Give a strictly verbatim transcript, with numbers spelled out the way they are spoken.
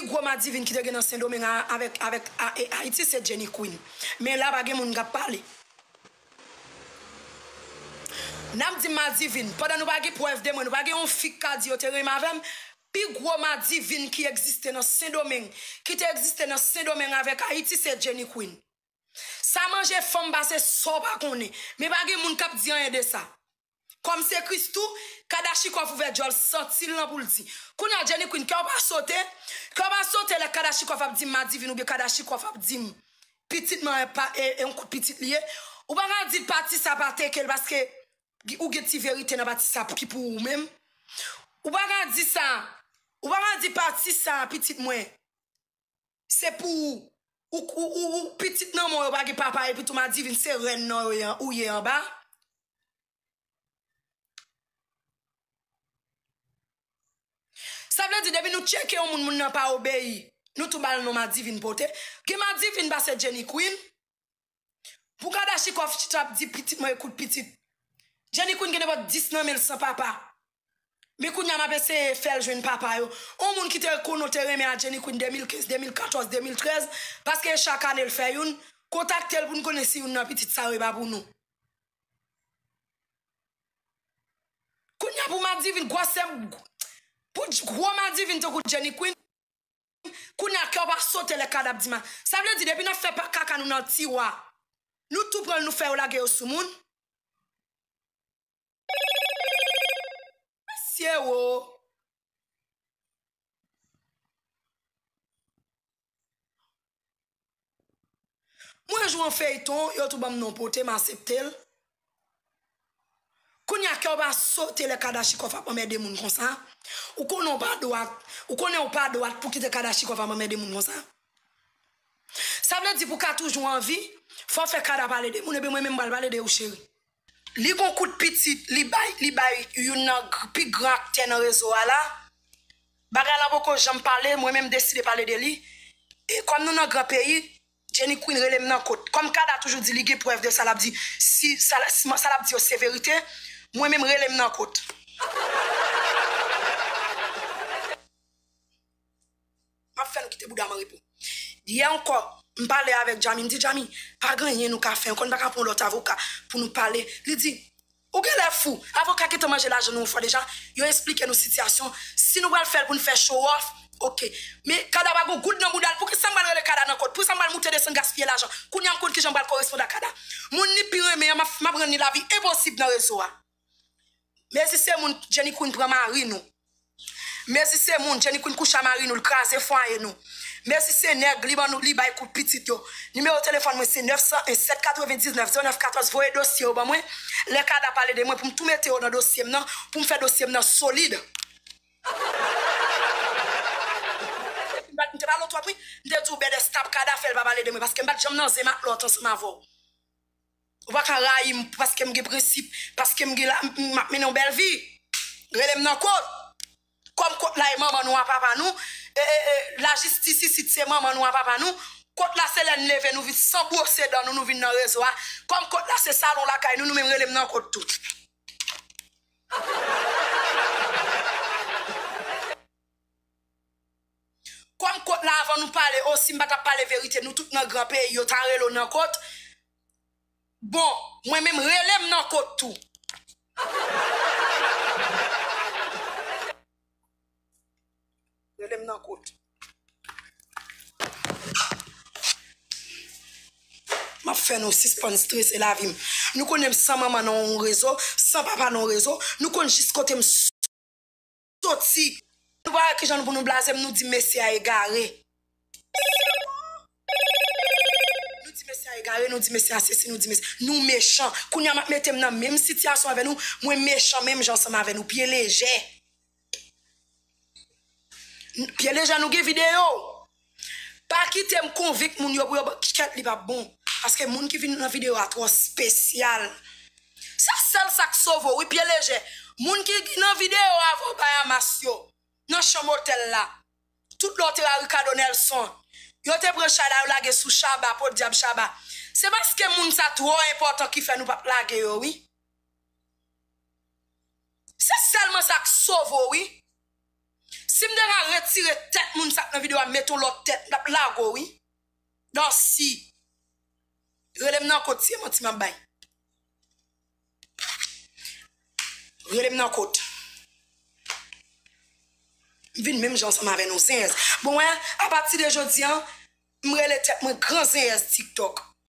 gwo madivin ki te gen nan Sendomeng a, avèk, avèk a, e, Ayiti, se Jenny Queen. Men la, pa gen moun k ap pale. N ap di m madivin, pandan nou pa gen prèv de mwen, nou pa gen yon fi k ka di yo te renmen avè m. Pi gwo madivin ki egziste nan Sendomeng, ki te egziste nan Sendomeng avèk Ayiti, se Jenny Queen. Sa manje fanm pase sa w pa konnen. Men pa gen moun k ap di anyen de sa. Kòm se Christoo, Kadachikòf ouvè djòl santi l lan pou l di. Kounye a Jenny Queen, kè w pa sote, kè w pa sote lè Kadachikòf ap di m madivin oubyen Kadachikòf ap di m pitit mwen pa, e, e yon kout pitit li ye. Ou pa ka di l pati sa pa teke l paske ou gen ti verite nan pati sa pou ki pou ou menm. Ou pa ka di sa. Ou pa ka di pati sa pitit mwen. Se pou ou, ou, ou, ou, ou pitit nan men w yo pa gen papa, epi tou madivin se rèn nan yo ye, ou ye anba. Sa vle di, depi nou tcheke yon moun, moun nan pa obeyi, nou tou ba l non madivin pote. Gen madivin pase Jenny Queen. Pou Kadachikòf chita ap di pitit mwen ekout pitit. Jenny Queen gen nenpòt dis nan men l san papa. Men kounye a m ap eseye fè l jwenn papa yo. On moun ki te konnen w te renmen a Jenny Queen de mil kenz, de mil katòz, de mil trèz, paske e chak ane l fè youn, kontakte l pou n konnen si youn nan pitit sa yo e pa pou nou. Kounye a pou madivin gwosè, pou gwo madivin tankou Jenny Queen, kounye a kè w pa sote lè Kada ap di ma. Sa vle di depi n ap fè pa kaka nou nan tiwa, nou tou pran l nou fè yo lage yo sou moun. Mesye wo. Mwen jwe yon feyton, yo tou ban m non pote, m asepte l. Kounye a kè w pa sote lè Kadachikòf ap anmède moun konsa. Ou konnen w pa dwat, ou konnen w pa dwat pou kite Kadachikòf ap anmède moun konsa. Sa vle di pou ka toujou anvi, fò w fè Kada pale de moun, ebyen mwen menm m pral pale de ou cheri. Li gon kout pitit, li bay, li bay youn nan gr-, pi gran aktè nan rezo a la. Bagay la poko janm pale, mwen menm m deside pale de li. E kòm nou nan gran peyi, Jenny Queen rele m nan kot. Kòm Kada toujou di li gen prèv de sa l ap di, si sa, si sa l ap di yo se verite, mwen menm rele m nan kot. M ap fè nou kite bouda m an repo. Yè ankò, m pale avèk Jami, m di, "Jami, pa gen anyen nou ka fè ankò, nou pa ka pran lòt avoka pou nou pale." Li di, "Ou genlè fou, avoka gentan manje lajan nou yon fwa deja, yo esplike nou sitiyasyon, si nou pral fè l pou n fè show off, oke. Men Kada pa gen goud nan bouda l, poukisa m pral rele Kada nan kot, poukisa m pral moute desann gaspiye lajan, kounye a m konn kijan m pral koresponn ak Kada. Moun li pi renmen an, m ap, m ap rann li lavi enposib nan rezo a." Mezi se moun Jenny Queen pran mari nou. Mezi se moun Jenny Queen kouche a mari nou, l kraze fwaye nou. Mezi se nèg li ban nou, li bay kout pitit yo. Nimewo telefòn mwen se nèf san en, sèt katrevendiznèf, zewo nèf katòz, voye dosye yo ban mwen. Lè Kada pale de mwen, pou m tou mete yo nan dosye m nan, pou m fè dosye m nan solid. M te pale w twòp wi, m te di w bèdè stop Kada fè l pa pale de mwen, paske m pa t janm nan zen m ak lòt ansanm avè w. Ou pa ka rayi m paske m gen prensip, paske m gen la, m, m ap mennen yon bèl vi. Rele m nan kot. Kòm kot la e manman nou a papa nou, e, e, e, lajistis isit se manman nou a papa nou. Kot la se lè n leve nou vin san bwose dan nou, nou vin nan rezo a. Kòm kot la se salon lakay nou, nou menm rele m nan kot tou. Kòm kot la avan nou pale, o si m pa t ap pale verite, nou tout nan gran peyi, yo ta rele w nan kot. Bon, mwen menm rele m nan kot tou. Rele m nan kot. M ap fè nou sispann strese lavi m. Nou konnen m san manman nan yon rezo, san papa nan yon rezo, nou konn jis kote m soti. Nou pa wè kijan nou pou nou blaze m, nou di mesye a egare. Nou di mesye a egare, nou di mesye a sesi, nou di mesye, nou mechan. Kounye a m ap mete m nan menm sitiyasyon avè nou, mwen mechan menm jan ansanm avè nou, pye lejè. Pye lejè, nou gen videyo. Pa kite m konvenk moun yo pou yo, kèt li p ap bon. Paske moun ki vin nan videyo a twò espesyal. Se sèl sa k sove w, wi, pye lejè. Moun ki nan videyo a avè w Bayamas yo, nan chanm otèl la. Tout lè w te a Ricardo Nelson. Yo te pran chay la, yo lage sou Shabba, podyab Shabba. Se paske moun sa twò enpòtan ki fè nou p ap lage yo, wi. Se sèlman sa k sove w, wi. Si m te ka retire tèt moun sa k nan videyo a, mete yon lòt tèt, m t ap lage w, wi. Dòsi. Rele m nan kot, se manti m ap bay. Rele m nan kot. M vin menm jan ansanm avè nou, zenyèz. Bon, wè, apati de jodi a, m rele tèt mwen gran zenyèz TikTok.